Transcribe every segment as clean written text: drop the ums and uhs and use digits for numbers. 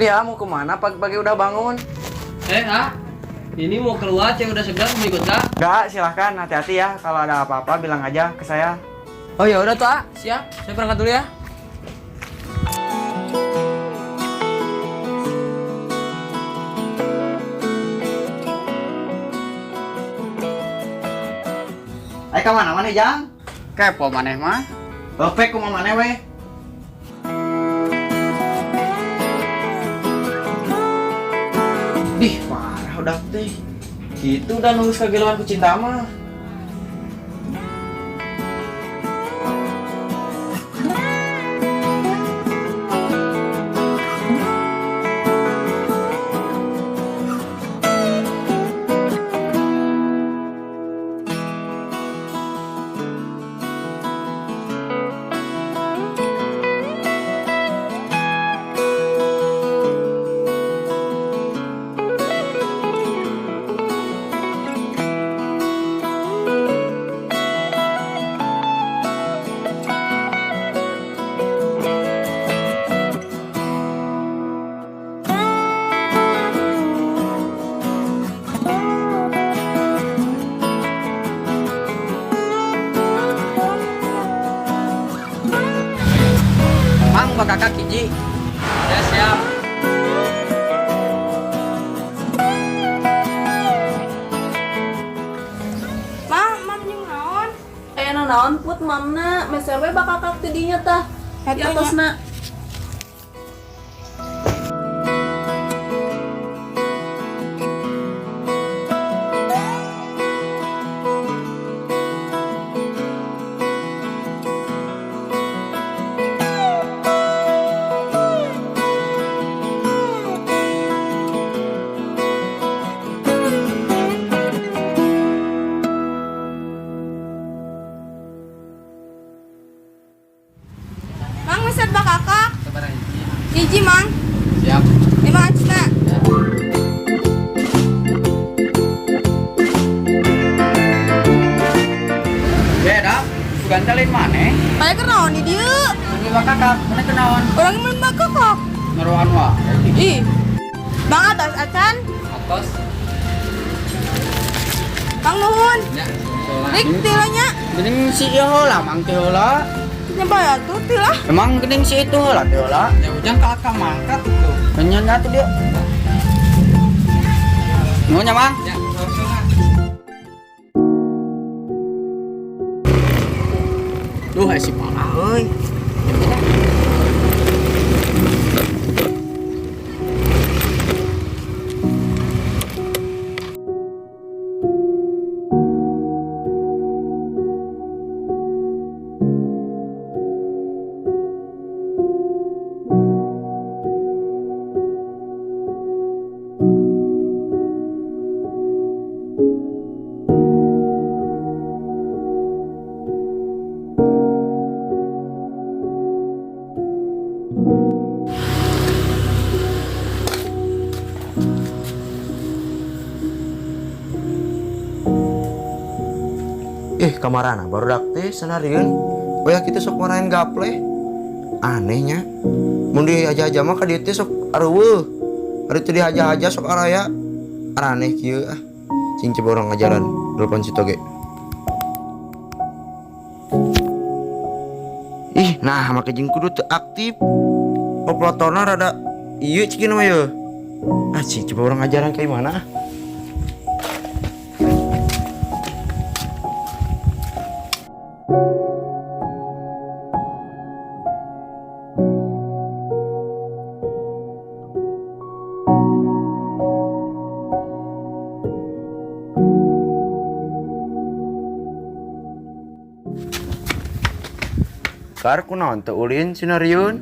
Dia mau kemana pagi-pagi udah bangun? Ah, ini mau keluar, cek udah segar, mau ikut kah? Enggak, silahkan, hati-hati ya. Kalau ada apa-apa bilang aja ke saya. Oh ya udah tuh, ah. Siap. Saya berangkat dulu ya. Ayo ke mana mana Jang? Kepo maneh mah. Perfect kumaha maneh weh. Dih, parah udah teh. Gitu udah nunggu kageluan ku cinta mah. Mang bakakak hiji. Ya siap. Mam, mam jeung naon? Aya naon put mamna meser we bakakak ti dinya tah. Di Eta nya. atosna. Mang meser bakakak. Sabar hiji. Hiji, Mang. Siap. Lima ancina. Beda, gantalin maneh. Paling keur naon di dieu? Beli bakakak, maneh kenaon? Urang meuli bakakak. Ngeroan wae. Ih. Bang atos acan. Atos. Bang nuhun. Ya, soalnya. Rik tila nya. Geuning si ieu heula mang teh heula. Nya bayar tuh tila. Emang geuning si itu heula teh heula. Ya ujang kakak mangkat tuh. Nya tuh dia. Nuhun nya, Mang. Ya, langsung ah. Duh, si parah euy. Ih, kamarana baru teh sanarieun. Oh ya kita sok marahin gaple. Anehnya. Mun dihaja-haja mah ka dieu teh sok areueuh. Ari teu dihaja-haja sok araya. Araneh kieu ah. Cing coba urang ngajaran telepon si Toge. Ih, nah make jeung kudu teu aktif. Operatorna rada ieu cikeun mah yeuh. Ah, cing coba urang ngajaran kayak mana ah. Kar kunaon teu ulin sinariun?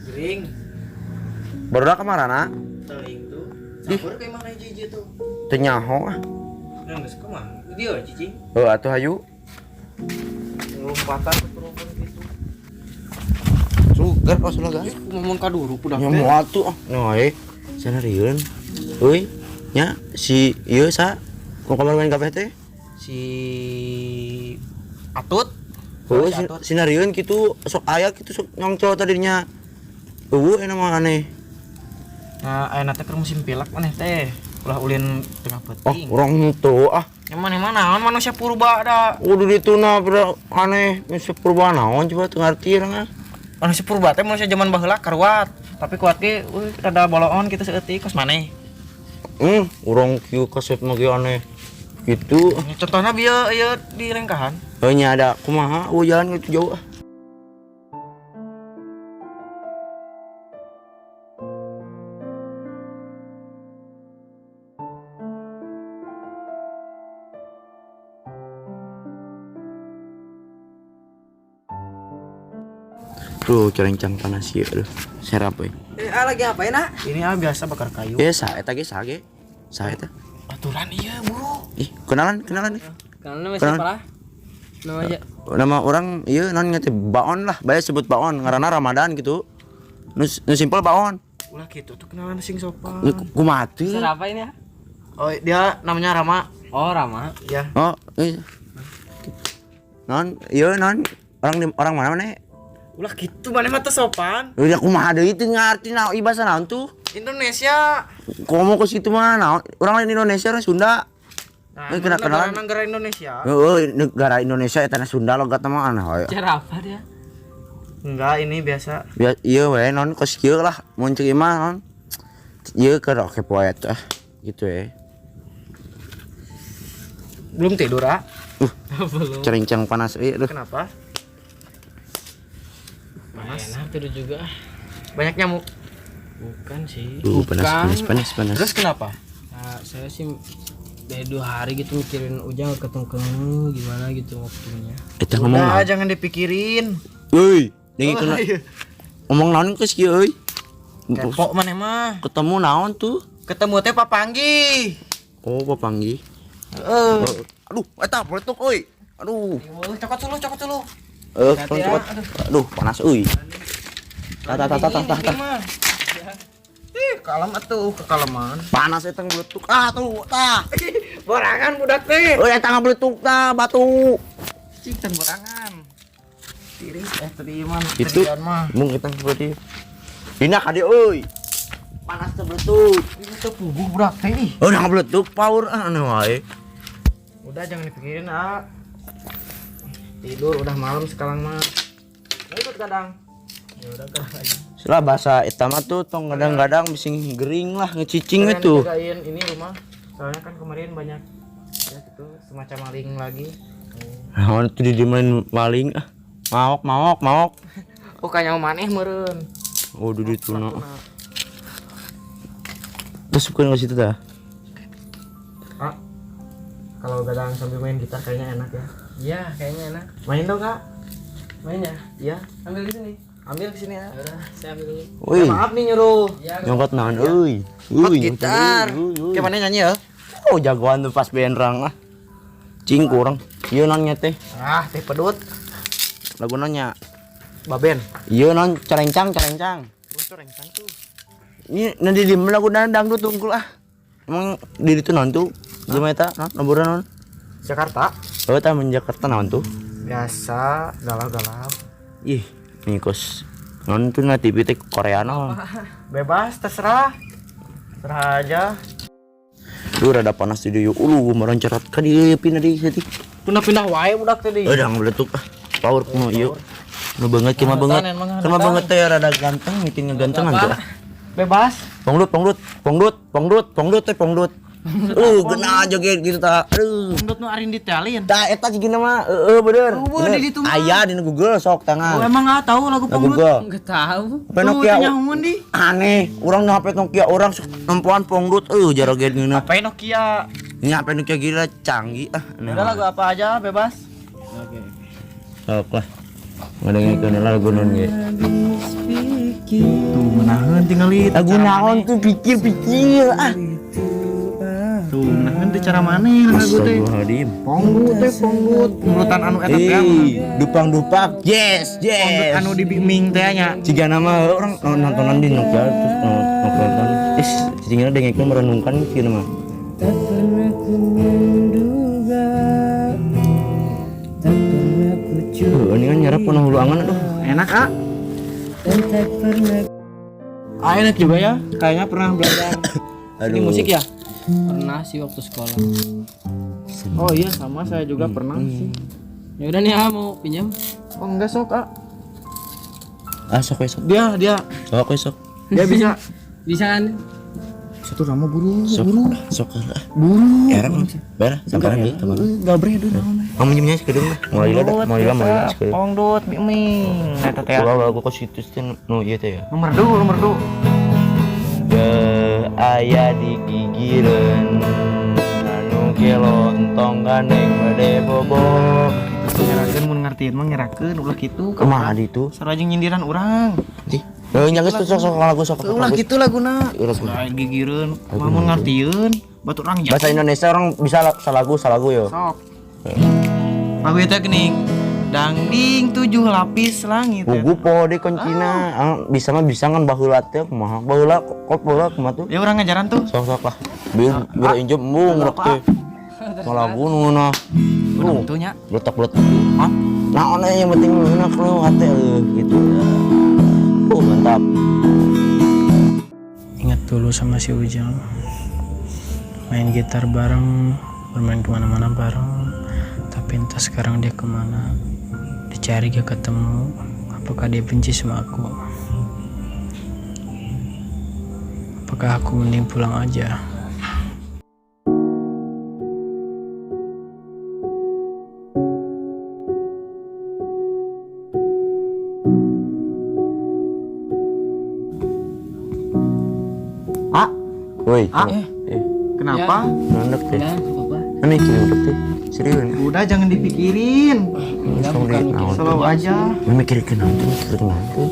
Gering. Barudak kamarana? Teuing tuh. Sabar kayak mana hiji-hiji tuh. Teu nyaho ah. Nah, geus kumaha? Dia cicing. Heuh atuh hayu. Lompatan ke gitu. Sugar pas ulah guys. Ngomong kaduru budak Nya moal tuh ah. Nah, eh. Sanarieun. Euy, nya si ieu sa ku kamar main kabeh teh. Si Atut. Heuh, sinarieun kitu sok aya kitu sok nyongcol tadinya. Eueuh enak mah aneh. Nah, ayeuna teh keur musim pilek maneh teh. Ulah ulin tengah Oh, peuting. urang henteu ah. Yang maneh mah naon manusia purba da. Udah dituna pada aneh, manusia purba naon coba teu ngarti urang ah. Manusia purba teh manusia zaman baheula karuat. Tapi kuat ge euy rada boloon kitu saeutik kos maneh. Urang kieu kasep mah ge aneh. Gitu. Contohnya bieu ieu di lengkahan. Heuh nya ada kumaha eueuh jalan gitu jauh ah. Tuh, cerencang panas ieu aduh. Serap euy. Lagi ngapain, ah? Ini ah biasa bakar kayu. Ya sa eta ge sa ge. Sa eta. Aturan iya, bro. Ih, kenalan, kenalan nih. Kenal nama Kenalan. siapa lah? Nama aja. Nama orang iya non ngerti Baon lah, bae sebut Baon ngaranna Ramadan gitu. Nu, nu simpel Baon. Ulah gitu tuh kenalan sing sopan. Nu kumaha teu? Siapa ini ya? Oh, dia namanya Rama. Oh, Rama. Ya. Oh, iya. Non, iya non orang di, orang mana mana? Ulah gitu maneh mah teu sopan. Udah kumaha deui teu ngarti naon ieu bahasa naon tuh? Indonesia. Komo ke situ mah naon? Orang lain Indonesia orang Sunda. Nah, Eh, kena kenalan. negara Indonesia. Heeh, negara Indonesia eta Sunda logat mah aneh we. Cara apa dia? Enggak, ini biasa. Ya iya we non kos kieu lah mun ceuk imah non. Ieu keur oke poe ah gitu ya. Belum tidur, ah? Belum. Cerencang panas euy aduh. Kenapa? Panas. Enak tidur juga. Banyak nyamuk. Bukan sih. Panas panas panas panas. Terus kenapa? Nah, saya sih dari 2 hari gitu mikirin Ujang ketemu gimana gitu waktunya. Eta ngomong Udah, naon? jangan dipikirin. Euy, dengi kena ngomong naon geus kieu euy. Kepo maneh mah. Ketemu naon tuh? Ketemu teh papanggi. Oh, papanggi. Heeh. Oh, aduh, eta peletuk euy. Aduh. Cokot suluh, cokot suluh. Tolong cepat. Aduh, panas euy. Tah tah tah tah tah tah. Ih, kalem atuh, kekaleman. Panas eta ngeletuk. Ah, tuh, tah. Borangan budak teh. Euy, eta ngeletuk tah batu. Cik teh borangan. Tiris tadi mah. Itu mah. mung kita berarti. Dina ka dieu euy. Panas teh beletuk. Ini teh puguh budak teh ih. Oh, nah ngeletuk power ah aneh wae. Udah jangan dipikirin, ah. Tidur udah malam sekarang mah. Nah, ikut kadang. Ya udah kan aja. Setelah bahasa eta mah tuh tong gadang-gadang bising gering lah ngecicing Kalian itu. jagain ini rumah. Soalnya kan kemarin banyak ya gitu semacam maling lagi. Naon tuh di main maling ah. Maok maok maok. Oh, kayaknya maneh meureun. Oh, di ditu na. Terus bukan ke situ dah. Ah. Kalau gadang sambil main gitar kayaknya enak ya. Iya, kayaknya enak. Main dong, Kak. Main ya? Iya, Ambil di sini. ambil ke sini ya. Ya udah, saya ambil dulu. Wih, Maaf nih nyuruh. Iya. nyongkot naon euy. Euy, gitar. euy, euy. Kayak mana nyanyi ya? Oh, jagoan tuh pas benrang ah. Cing kurang. Ieu non nya teh. Ah, teh pedut. Lagu nya. Baben. Ieu non cerencang cerencang. Bocor rencang tuh. Ini nanti di lagu dangdut tungkul ah. Emang di itu non tuh jelema eta non nomorna non. Jakarta. Oh, tah mun Jakarta naon tuh? Biasa galau-galau. Ih, nih kos. Non tuh na TV teh Korea non. Bebas terserah. Terserah aja. Duh rada panas di dieu. Ulu meroncerat ka dieu pindah di saeutik. Pindah-pindah wae budak tadi. Udah ngeletuk ah. Power kumaha ieu. Nu banget kumaha banget. Kumaha banget teh rada ganteng bikin ngegantengan tuh. Bebas. Pongdut, pongdut, pongdut, pongdut, pongdut teh pongdut. Geuna joget gitu tah. Aduh. Pangdut nu arin ditelin. Tah eta cigina mah heeh bener. Eueuh, Bener. di ditu mah. Aya di Google sok Oh, tangan. emang ah tahu lagu Nah, pangdut. Google. Enggak tahu. HP Nokia Tuh, nyahoan di. aneh, urang nu HP Nokia urang sok nempoan pangdut eueuh jaroget ngeunah. HP Nokia. Ini HP Nokia gila canggih ah. Udah lagu apa aja bebas. Oke. Sok lah. Ngadengkeun lagu naon ge. Tuh menahan tinggal itu. Lagu naon tuh pikir-pikir ah. Tuh menahan teh cara maneh lagu teh. Astagfirullahaladzim. Pangdut teh pangdut. Urutan anu eta teh. Eh, dupang-dupak. Yes, Pangdut yes. anu di Biming teh nya. Jika nama orang nontonan di Nokia terus nonton. Ih, cicingnya dengekeun merenungkan kieu mah. Ini kan nyerap penuh hulu angan aduh. Enak ah. Ah enak juga ya. Kayaknya pernah belajar ini Aduh. musik ya. Pernah sih waktu sekolah. Oh iya sama saya juga pernah sih. Ya udah nih, ah mau pinjam. Oh enggak sok ah. Ah, sok we sok. Dia dia Sok we sok. dia bisa. Bisa kan? Satu nama buru Sok buru sok ah. buru. Era mah. Bera, sampean deui teman. Gabre deui naon. Kamu minjemnya sekedeng lah. Mau lila dah, mau lila mau lila sekedeng. Pangdut Biming. Eta teh. Ulah lagu kok situs teh nu ieu teh ya. Nomor du, nomor du. Ge aya di gigireun anu gelo entong gandeng bade bobo. Ngerakeun mun ngartiin mah ngerakeun ulah kitu. Kumaha ditu? Sarua jeung nyindiran urang. Di. Heuh nya geus tuh sok sok lagu sok. Ulah kitu laguna. Ulah lagu. Lain gigireun, mah mun ngartieun batur urang Bahasa Indonesia orang bisa salagu salagu yo. Sok. Lagu eta geuning. Dangding tujuh lapis langit. Gugu po di kuncina. Ah, bisa mah bisa kan baheula teh kumaha. Baheula kok baheula kumaha tuh? Ya urang ngajaran tuh. Sok sok lah. Biar biar injem embung rek teh. Malah gunung nah. Urang tuh nya. Letak-letak. Hah? Naon aya yang penting ngeunah lu hate eueuh gitu. Mantap. Ingat dulu sama si Ujang. Main gitar bareng, bermain kemana-mana bareng. Tapi entah sekarang dia kemana. Dicari gak ketemu. Apakah dia benci sama aku? Apakah aku mending pulang aja? Ah, Woi. Ah. Eh, kenapa? nunduk teh. Enggak, apa-apa. Ini mikir udah teh. Serius. Udah jangan dipikirin. Sok di naon. Slow aja. Mikir naon tuh, mikir naon tuh.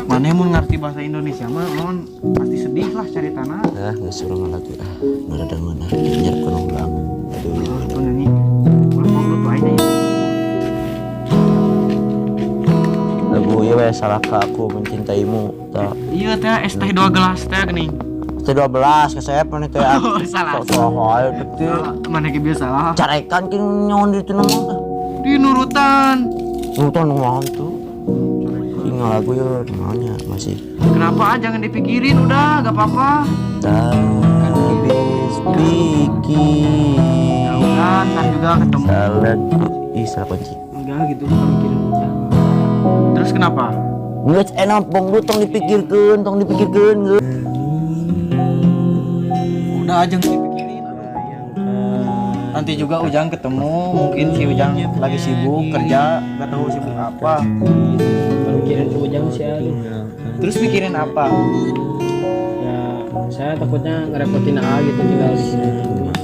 Mana mun ngerti bahasa Indonesia mah mun pasti sedih lah cari tanah. Ah, geus urang lagi ah. Mana ada mana nyerap kana ulang. Aduh. Tuh nyanyi. Ulah pangdut wae nya. Lagu ieu we salahkah aku mencintaimu tah. Iya teh es teh 2 gelas teh geuning. Teh 12 kasep mana teh. Oh, salah. Sok wae teh. Mana ge biasa lah. Carekan kin nyaon di itu nama. Di nurutan. Nurutan naon tuh. Ingat lagu ya namanya masih. Kenapa ah, jangan dipikirin udah gak apa-apa. Habis pikir. Ya udah, ntar juga ketemu. Salah, ih salah kunci. Enggak gitu, bukan mikirin Ujang. Terus kenapa? Geus enak bong lu tong dipikirkeun, tong dipikirkeun geus. Udah jangan dipikirin. Nanti juga Ujang ketemu, mungkin si Ujang lagi sibuk kerja, gak tahu sibuk apa. Bukan mikirin Ujang sih, aduh. Terus mikirin apa? Ya, saya takutnya ngerepotin A gitu tinggal di sini terus.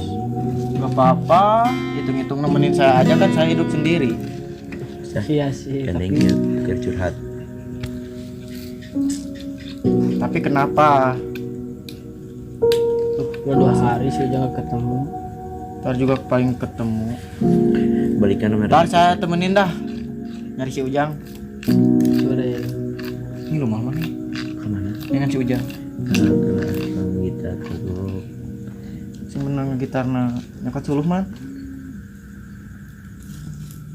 Gak apa-apa, hitung-hitung nemenin saya aja kan saya hidup sendiri. Iya sih, Gandeng tapi ya, keur curhat. Tapi kenapa? udah 2 hari sih Ujang gak ketemu. Ntar juga paling ketemu. Balikan nomor. Ntar saya temenin dah nyari si Ujang. Sudah ya. Ini rumah mana? Kemana? Dengan si Ujang. Gitar dulu. Si menang gitarna nyokot suluh man.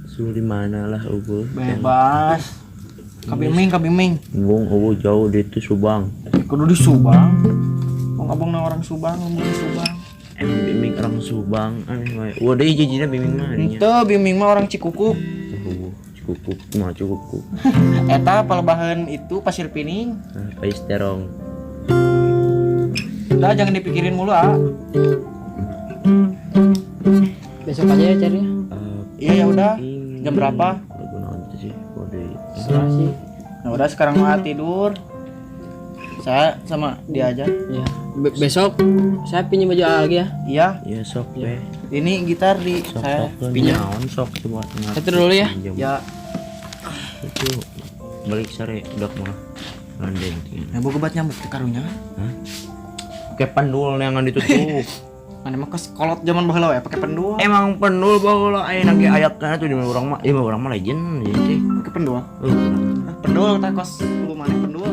Suluh di mana lah ubu? Bebas. Kabiming, kabiming. Bung ubu jauh di itu Subang. Kudu di Subang. Mau ngabong na orang Subang, ngomong di Subang. Emang Biming orang Subang aneh wae. Wah, deui jijina Biming mah nya. Ente Biming mah orang Cikukup. Ubu cukup mah cukup. Eta palebahan itu Pasir Pining. Nah, pais terong. Udah jangan dipikirin mulu ah. Besok aja ya cari ya. Iya ya udah. Jam berapa? Lagu naon teh sih? Kode. Serah sih. Nah udah sekarang mah tidur. Saya sama dia aja. Ya. Besok saya pinjam baju A lagi ya. Iya, Iya sok we. ini gitar di Sok saya. sok Pinjam. naon sok coba. Saya tidur dulu ya. Pinjam. Ya, Itu balik sare udah mah. Landeng. nah boga obat nyamuk teh karunya. Kayak pendul yang ditutup. Mana mah kos kolot zaman baheula we pakai pendul. Emang pendul baheula aya ge ayakna tuh di urang mah. Ieu mah urang mah legend ieu teh. Pakai pendul. Heuh. Ah, pendul tah kos lu mana pendul.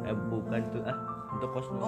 Eh bukan tuh ah. Untuk kos nu.